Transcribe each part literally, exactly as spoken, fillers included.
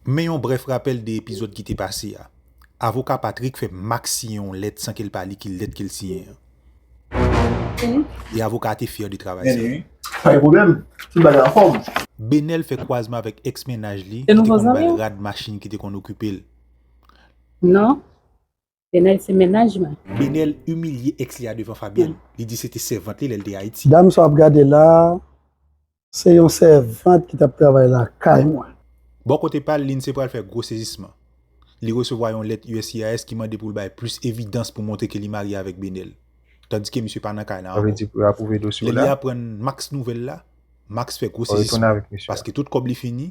Men yon brèf rapèl de epizòd ki te pase a. Avoka Patrick fè Max siyen yon lèt san ke l pa li ki lèt ke l siyen an. E avoka a te fyè de travay sa. Pa gen pwoblèm. Tout bagay anfòm. Benel fè kwazman avèk èks mennaj li ki te konn ba l rad machin ki te konn okipe l. Non. Benel se mennaj mwen. Benel imilye èks li a devan Fabienne. Li di se te sèvant li lè l te Ayiti. Dam sa w ap gade la, se yon sèvant ki t ap travay lakay mwen. Bò kote pa l, Lindsay pral fè gwo sezisman. Li resevwa yon lèt U S C I S ki mande pou l bay plis evidans pou montre ke li marye avèk Benel. Tandike misye pa nan kay la ankò. Sa vle di pou yo apwouve dosye w la? Lè li aprann Max nouvèl la, Max fè gwo sezisman. Paske tout kòb li fini,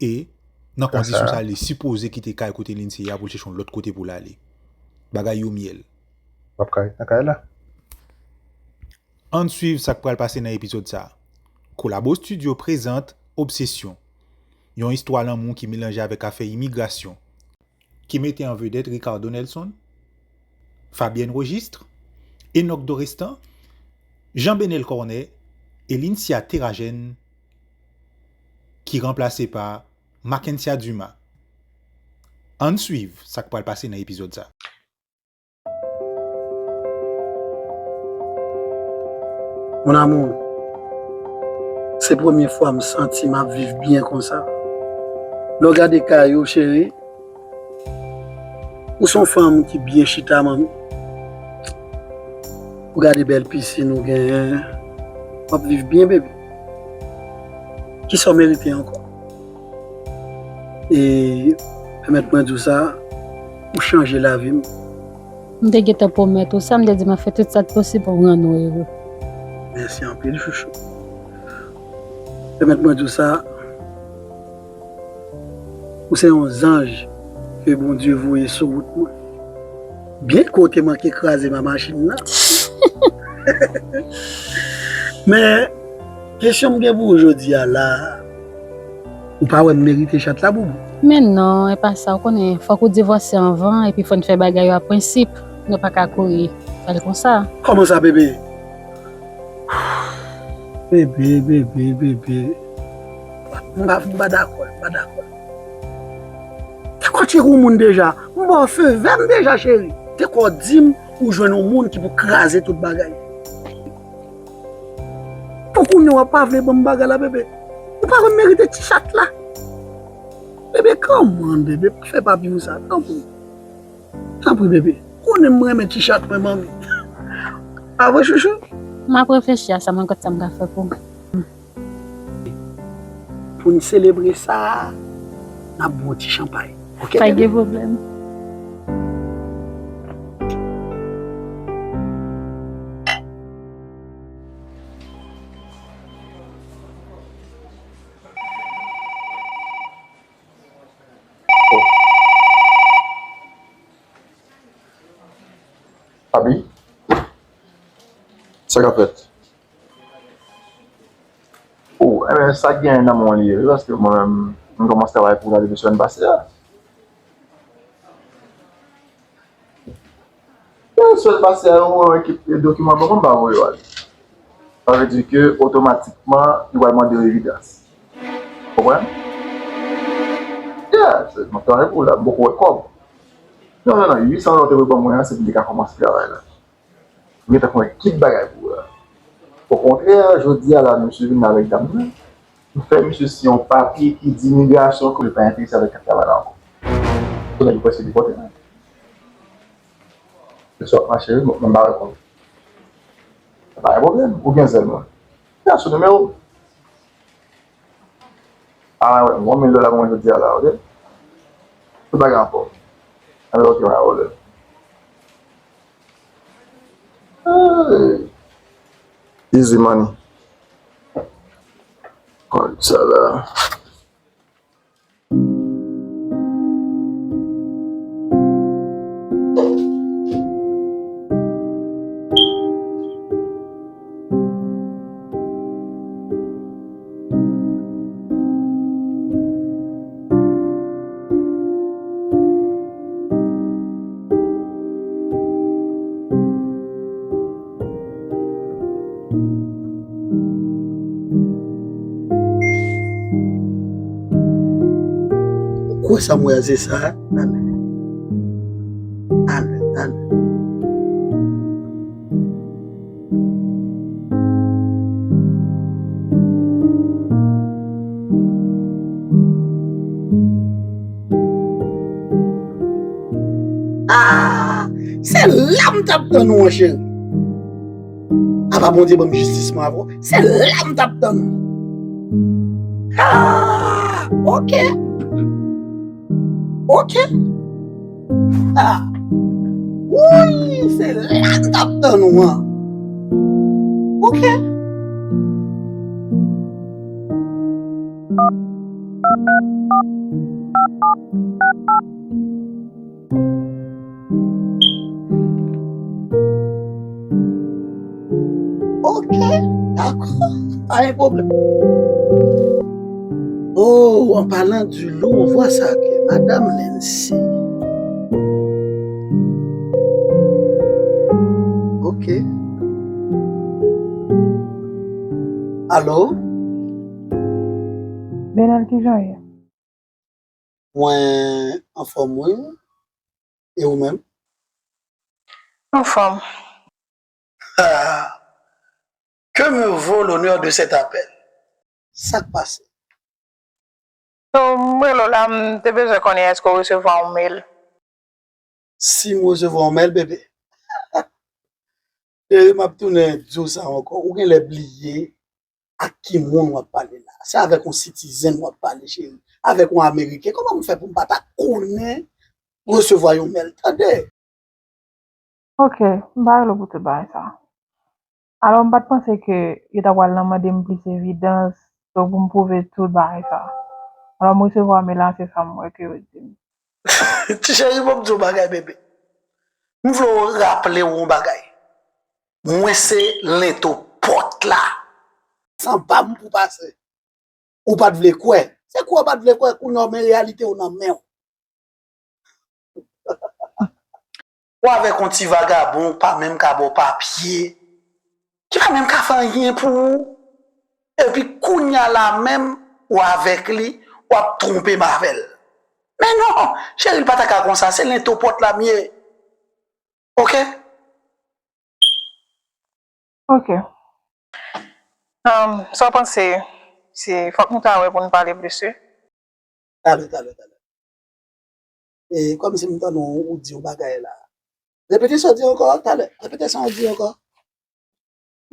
e nan kondisyon sa, li sipoze kite kay kote Lindsay a pou l chèche yon lòt kote pou l ale. Bagay yo myèl. W ap ka ret nan kay la. Ann swiv sa k pral pase nan epizòd sa a. Kolabo Studio prezante Obsession, yon istwa lanmou ki melanje avèk afè imigrasyon, ki mete an vedèt Ricardo Nelson, Fabienne Registre, Enock Dorestan, Jean Benel Cornet e Lincia Terragène, ki ranplase pa Mackensia Dumas. Ann swiv sa k pral pase nan epizòd sa. Mon amour, se premye fwa m santi m ap viv byen konsa. Lè w gade kay ou, cheri, ou se yon fanm ki byen chita, manmi. Ou gade bèl pisin ou genyen, w ap viv byen, bebe. Kisa w merite ankò? E pèmèt mwen di w sa, ou chanje lavi m. M te gentan pwomèt ou sa, m te di m ap fè tout sa k posib pou m rann ou ere. Mèsi anpil, chouchou. Pèmèt mwen di w sa, ou se yon zanj ke Bondye voye sou wout mwen. Byen ke w te manke kraze ma machin nan. Men, kesyon m gen pou ou jodi a la, ou pa wè m merite chat la, Boubou? Men non, e pa sa, ou konnen, fòk ou divòse anvan, epi fò n fè bagay yo a prensip. Nou pa ka kouri fè l konsa. Kòman sa, bebe? Bebe, bebe, bebe. M pa, m pa dakò, m pa dakò. Te kwè w tcheke yon moun deja. M ba w fevè m deja, cheri. Te kwè w di m ou jwenn yon moun ki pou kraze tout bagay. Pou kounye a w ap pa vle ban m bagay la, bebe. Ou pa konn merite ti chat la. Bebe, come on, bebe. Pa fè papi pou sa, tanpri. Tanpri, bebe. Konnen m renmen ti chat mwen, manmi. Pa vre, chouchou? M ap reflechi a sa, mwen, gad sa m ka fè pou ou. Pou n selebre sa, n ap bwè yon ti chanpay. Oke, bebe? Pa gen pwoblèm. Abi? Sa k ap fèt? O, enben, sa k genyen nan men w li ye, wi, paske mwen menm, m kòmanse travay pou la depi semèn pase a. Semèn pase a, yo voye yon ekip dokiman ban mwen, m pa voye yo ale. Sa vle di ke otomatikman, yo pral mande yo evidans. Konprann? Yeah, se, mwen travay pou la, m poko wè kòb. Non, non, non, uit san dola w te voye ban mwen an, se pou li ka kòmanse travay la. M gentan fè yon ekip bagay pou ou la. Okontrè, jodi a la, misye vin avèk dam nan. M fè misye siyen yon papye ki di imigrasyon ke li pa enterese avèk travay la ankò. Kounye a li prèske depòte la. Mesye w ap mache, wi, mwen m pa wè kòb. Pa gen pwoblèm, ou gen zèl mwen. Fè sou nimewo m. A, wè, m gon mil dola pou mwen jodi a la, oke? Tout bagay anfòm. Anben, oke, pa gen pwoblèm. Hey. Easy money. Kòb sa la. Kwè sa m wè a, se sa. Talè. Talè, talè. Ah, se la m t ap tann ou an, cheri. Apa Bondye ban m jistis mwen avè w, se la m t ap tann ou. Ah, ok. Ok. Ah. Wouyy, se la m t ap tann ou an. Ok. Ok, dakò. Pa gen pwoblèm. Oh, en parlant du loup, on voit ça que Madame Nancy. Ok. Alo? Benel, kijan w ye? Mwen anfòm, wi. E ou menm? Anfòm. Ah, que me vaut l'honneur de cet appel? Sa k pase? Non, m rele w la, m te bezwen konnen èske w resevwa yon mail. Si m resevwa yon mail, bebe. Cheri, m ap tounen di w sa ankò. Ou genlè bliye ak ki moun w ap pale la. Se avèk yon citizen w ap pale, cheri. Avèk yon Ameriken. Kòman m fè pou m pa ta konnen resevwa yon mail? Tande! Ok, m pa rele w pou tout bagay sa. Alò, m pa t panse ke yo ta pral nan mande m plis evidans, so pou m pwouve tout bagay sa. Alò, m resevwa mail la, se sa m wè ke yo di m. Ti cheri, bon, m di w bagay, bebe. M vle w raple w yon bagay. Mwen se lento pòt la. San pa m pou pase. Ou pa t vle kwè. Se kwè w pa t vle kwè, kounye a w men reyalite w nan men w. Ou avèk yon ti vagabon, pa menm ka ba w papye, ki pa menm ka fè anyen pou ou. Epi kounye a la menm, ou avèk li, w ap twonpe m avè l. Men non, cheri, l pa ta ka konsa, se lento pòt la m ye. Ok? Ok. Um, sa w panse, si fòk nou ta wè pou n pale plis, wi? Talè, talè, talè. E kòmsi m tande w, ou di yon bagay la. Repete sa w di ankò, talè. Repete sa w di ankò.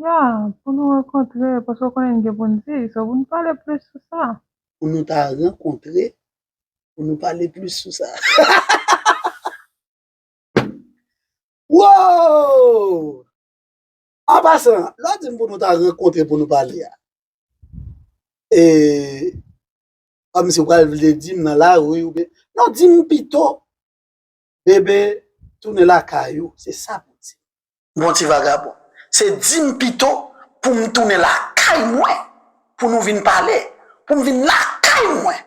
Ya, pou nou rankontre, paske w konnen n gen pou n di, so pou n pale plis sou sa. Pou nou ta rankontre, pou nou pale plis sou sa. Wow! An pasan, lè w di m pou nou ta rankontre pou nou pale a, e, kòmsi w pral vle di m nan lari oubyen, non, di m pito, bebe, tounen lakay ou, se sa pou di m. Bon ti vagabon, se di m pito pou m tounen lakay mwen, pou nou vin pale, pou m vin lakay mwen.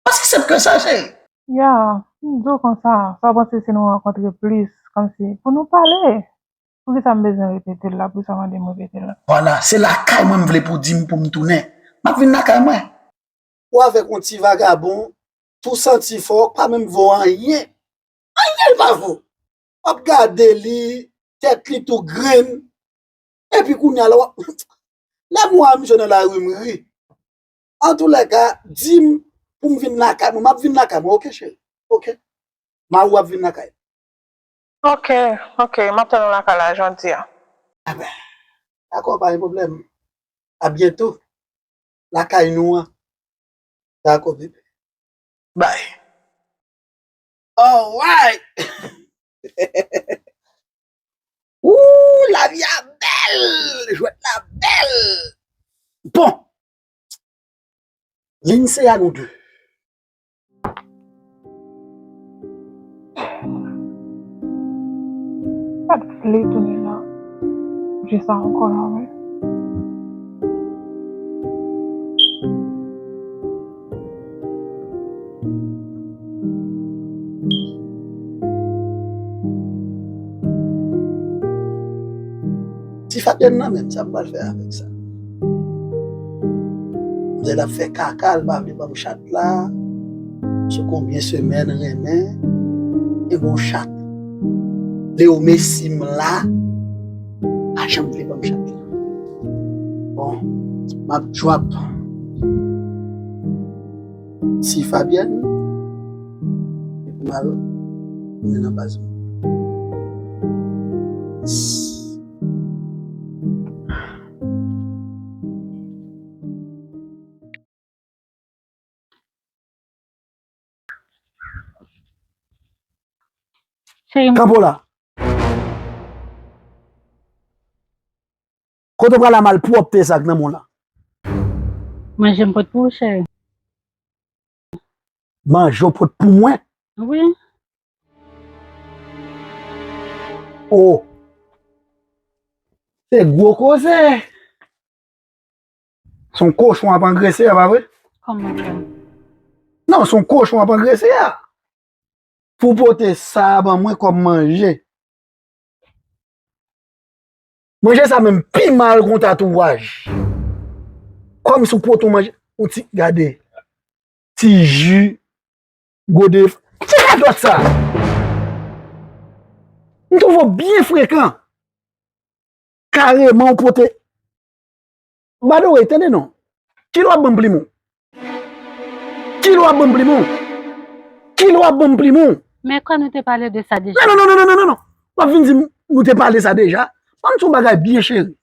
Osi senp ke sa, cheri. Ya, m di w konsa, sa w panse si nou rankontre plis, kòmsi, pou nou pale? Poukisa m bezwen repete l la, poukisa w mande m repete l la? Vwala, se lakay mwen m vle pou w di m pou m tounen. M ap vin lakay mwen. Ou avèk yon ti vagabon, tou santi fò, pa menm vo anyen. Anyen l pa vo. W ap gade li, tèt li tou grenn. Epi kounye a la, w ap, lè m wè misye nan lari, m ri. Antoulèka, di m pou m vin lakay mwen. M ap vin lakay mwen, oke, cheri? Oke? Mari w ap vin lakay. Oke, oke, m ap tann ou lakay la, jan w di a. Enben, dakò, pa gen pwoblèm. A byento. Lakay nou an. Dakò, bebe. Bye. Alright! Ooh, lavi a bèl! Jwèt la bèl! Bon! Lindsay, a nou de. Pa t vle tounen nan je sa ankò non, men. Ti Fabienne nan menm, sa m pral fè avèk sa? Mzè l ap fè kaka, l pa vle ban m chat la. Se konbyen semèn renmen gen bon chat. Leo Messi m la, pa janm vle ban m chat. Bon, m ap drop ti Fabienne epi m al tounen nan baz mwen. Cheri, m- Kanpo la. Kote w prale a malpwòpte sa k nan men w la? Manje m pot pou ou, cheri. Manje w pot pou mwen? Wi. Oh. Se gwo koze. Se yon kochon w ap angrese a, pa vre? Kòman sa? Non, se yon kochon w ap angrese a. Pou w pote sa a ban mwen kòm manje. Manje sa menm pi mal gon tatouaj. Kòmsi w pote yon manje, yon ti, gade. Ti ji, gode, ti radòt sa. M twouve w byen frekan. Kareman w pote. By the way, tande non. Kilè w ap ban m plim ou? Kilè w ap ban m plim ou? Kilè w ap ban m plim ou? Men kwè nou te pale de sa deja. Non, non, non, non, non, non, non. W ap vin di m nou te pale sa deja. Ban m di w yon bagay byen cheri.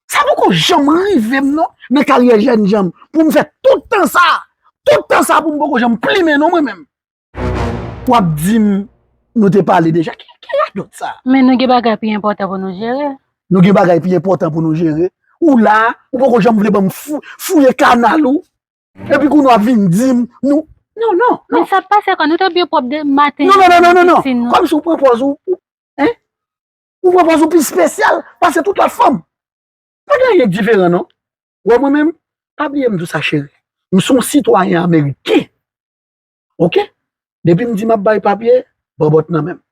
Sa poko janm rive m non, nan karyè jèn jan m, pou m fè tout tan sa, tout tan sa pou m poko janm plimen non mwen menm. W ap di m nou te pale deja. Ki, ki radòt sa? Men nou gen bagay pi enpòtan pou nou jere. Nou gen bagay pi enpòtan pou nou jere. Ou la, ou poko janm vle ban m fou, fouye kanal ou. Epi kounye a w ap vin di m nou. Non, non, non. Men sa pase kwa, nou te byen pwòp de maten. Non, non, non, non, non, non. Kòmsi w pran pòz ou, ou, hein? Ou pran pòz ou pi espesyal pase tout lòt fanm. Pa gen anyen k diferan non. Wè mwen menm, pa bliye m di w sa cheri. M se yon sitwayen ameriken. Oke? Depi m di m ap bay papye, bòbòt nan men m.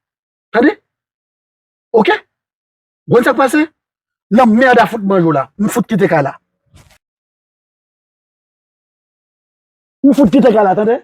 Tande? Oke? Ou konn sa k pase? Lanmèd a fout manje w la. M fout kite kay la. M fout kite kay la, tande?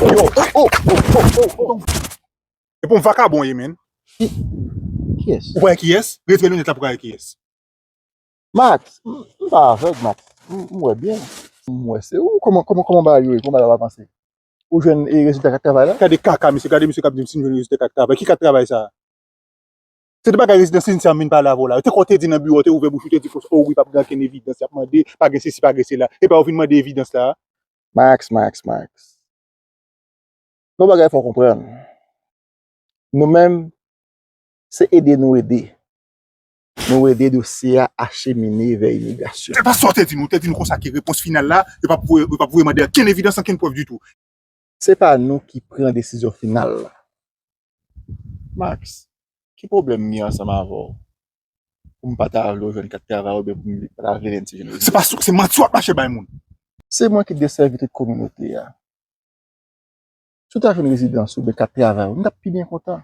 Yo, oh, oh, oh, oh, oh, oh. E pou yon vakabon ye, menn. Kiyès? Ou pa wè kiyès? Retire linèt la pou w ka wè kiyès. Max, m m pa avèg, Max. M m wè byen. M wè se ou. Kòman, kòman, kòman bagay yo ye? Kòman bagay yo avanse? Ou jwenn e rezilta kat travay la? Gade kaka misye, gade misye k ap di m si m jwenn rezilta kat travay. Ki kat travay sa a? Se te bagay rezidans Cynthia m vin pale avè w la. Yo te kwè w te di nan biwo, w te ouvè bouch ou, w te di konsa, o wi, p ap gen ankenn evidans, y ap mande, pa gen sesi, pa gen sela. Epa yo vin mande evidans la a? Max, Max, Max. Gon bagay fò w konprann. Nou menm, se ede nou ede. Nou ede dosye a achemine vè imigrasyon. Se pa sa w te di nou. Ou te di nou konsa ke repons final la, yo p ap voye, yo p ap voye mande ankenn evidans, ankenn prèv ditou. Se pa nou ki pran desizyon final la. Max, ki pwoblèm m gen ansanm avè w? Pou m pa ta vle w jwenn kat travay oubyen pou m pa ta vle lenn ti jwenn rezidans. Se pa sou, se manti w ap mache bay moun. Se mwen ki desèvi tout kominote a. Si w ta jwenn rezidans oubyen kat travay ou, m t ap pi byen kontan.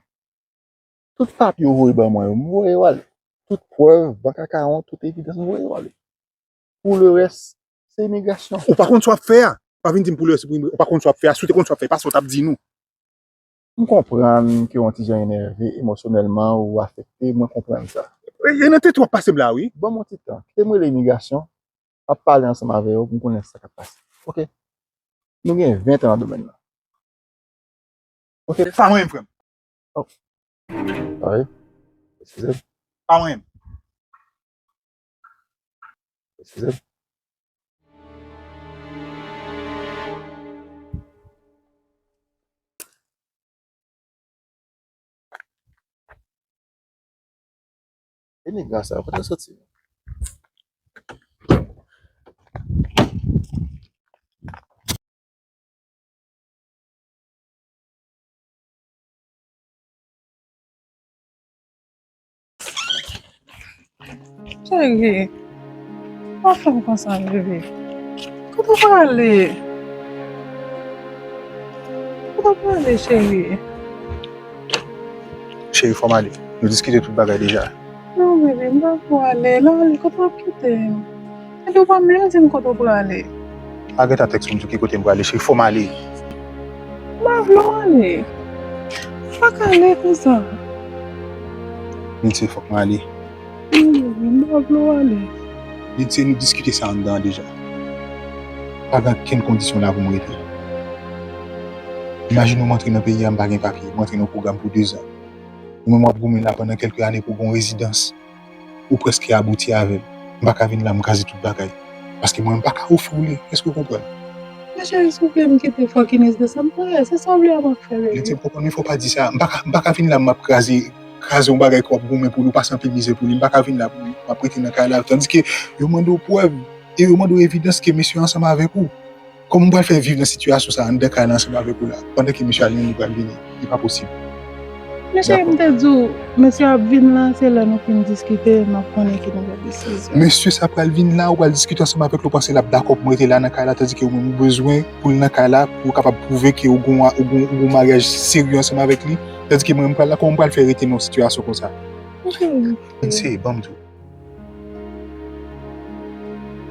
Tout papye w voye ban mwen yo, m voye yo ale. Tout prèv, bank akawon, tout evidans, m voye yo ale. Pou lerès, se imigrasyon. Ou pa konn sa w ap fè a. Pa vin di m pou lerès, ou pa konn sa w ap fè a. Si w te konn sa w ap fè, pa sa w t ap di nou. M konprann ke w yon ti jan enève emosyonèlman, ou afekte, mwen konprann sa. E nan tete w ap pase m la wi. Ban m yon ti tan, kite m rele imigrasyon, m ap pale ansanm avè yo pou m konnen sa k ap pase. Oke? Nou gen ven tan nan domèn nan. Oke? Pa manyen m frè m. Oh. Wi. Eskize m. Pa manyen m. Eskize m. E nèg la sa, kote l soti? Cheri, pa fè m konsa, bebe. Kote w prale? Kote w prale, cheri? Cheri, fò m ale. Nou diskite tout bagay deja. Non, bebe, m pa vle w ale. Lè w ale, kote w ap kite m? Epi w pa menm di m kote w prale. Pa gentan tèks pou m di w ki kote m prale, cheri, fò m ale. M pa vle w ale. Ou pa ka ale konsa. Lindsay, fòk m ale. Non, bebe, m pa vle w ale. Lindsay, nou diskite sa anndan an deja. Pa gen okenn kondisyon la pou m rete. Imajine w, m antre nan peyi a, m pa gen papye, m antre nan pwogram pou dezan. Ou menm w ap goumen la pandan kèlke ane pou w gen yon rezidans. Ou prèske abouti avè l. M pa ka vin la, m kraze tout bagay. Paske mwen, m pa ka ofri w li. Èske w konprann? Men cheri, souple, m kite fòkinès de sa m pa. Se sa w vle a m ap fè, bebe. Lindsay, m konprann, men fò w pa di sa. M pa ka, m pa ka vin la, m ap kraze, kraze yon bagay ke w ap goumen pou li, w pase anpil mizè pou li. M pa ka vin la, m ap rete nan kay la. Tandike yo mande w prèv, e yo mande w evidans ke mesye ansanm avèk ou. Kòman m pral fè viv nan sitiyasyon sa a, anndan kay la ansanm avèk ou la, pandan ke mesye al li menm li pral vini? Li pa posib. Men cheri, m te di w, mesye ap vin la, se lè nou fin diskite, m ap konnen ki nouvo desizyon. Mesye sa pral vin la, ou pral diskite ansanm avèk li, ou panse l ap dakò pou m rete la nan kay la, tandike ou menm ou bezwen pou l nan kay la, pou ou kapab pwouve ke ou gon, ou gon, ou gon maryaj serye ansanm avèk li, tandike mwen, m pral la, kòman m pral fè rete nan yon sitiyasyon konsa? Men cheri, se, ban m di w.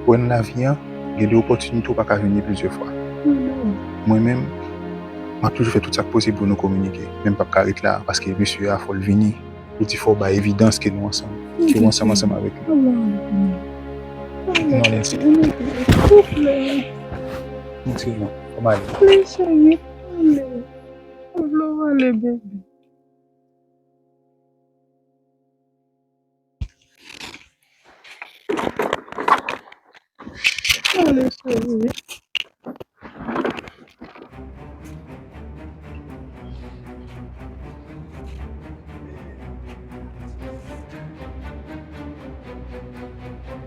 Ou wè nan lavi a, gen de opòtinite ou pa ka jwenn li plizyè fwa. Mwen menm, m ap toujou fè tout sa k posib pou nou kominike, men m p ap ka ret la, paske mesye a fò l vini, pou di fò w bay evidans ke nou ansanm, ke w ansanm ansanm avèk li. Non, Lindsay. Lindsay, non, fò m ale. Ale, cheri.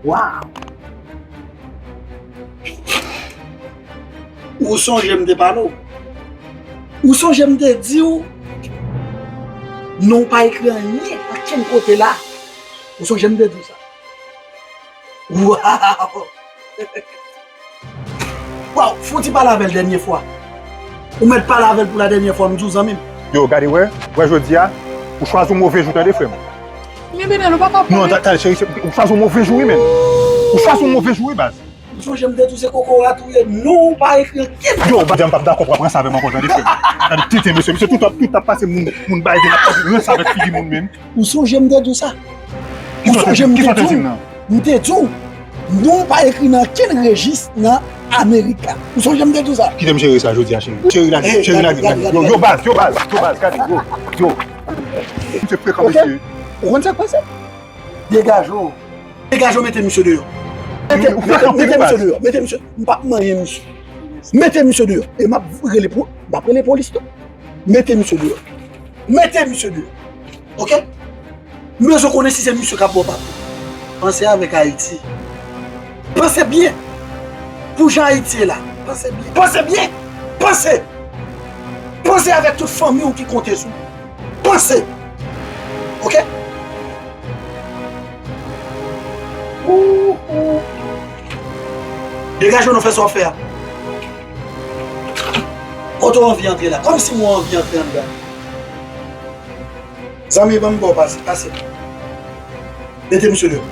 Waw! Ou sonje m te pale w? Ou sonje m te di w non w pa ekri anyen, ankenn kote la? Ou sonje m te di w sa? Waw! Waw, fouti pale avè l dènye fwa. Ou mèt pale avè l pou la dènyè fwa, m di w, zanmi m. Yo, gade, wè, wè jodi a, ou chwazi yon move jou, tande, frè m. Men Benel, ou pa ka pale. Non, ta, ta, cheri, se, ou chwazi yon move jou, wi, men. Ou chwazi yon move jou, wi, baz. Ou sonje m te di w se kokorat ou ye, non w pa ekri ankenn. Yo, baz, m p ap dakò pou w ap ranse avè m ankò, tande, frè m. Gade, tenten, mesye, mesye, tout ap, tout ap pase moun, moun bay vin ap ranse avèk figi moun, men. Ou sonje m te di w sa? Ou sonje m te di w? M te di w, non w pa ekri nan kenn rejis nan Amerik la. Ou sonje m te di w sa? Kite m jere sa jodi a, cheri. Cheri, lage, cheri, lage, lage. Yo, yo, baz, yo, baz, yo, baz, gade, yo, yo. Misye frekan, mesye. Ou konn sa k pase? Degaje w. Degaje w, mete misye deyò. Mete, mete misye deyò. Mete misye. M p ap manyen misye. Mete misye deyò. E m ap rele po-, m ap rele polis tou. Mete misye deyò. Mete misye deyò. Oke? M bezwen konnen si se misye k ap ba w papye. Panse avèk Ayiti. Panse byen. Pou jan Ayiti ye la. Panse byen. Panse byen. Panse. Panse avèk tout fanmi w ki konte sou ou. Panse. Oke? Ou, ou. Degaje w, non, fè sa w ap fè a. Kote w anvi antre la? Kòmsi mwen anvi antre anndan. Zanmi, ban m ba w pase, pase. Mete misye deyò.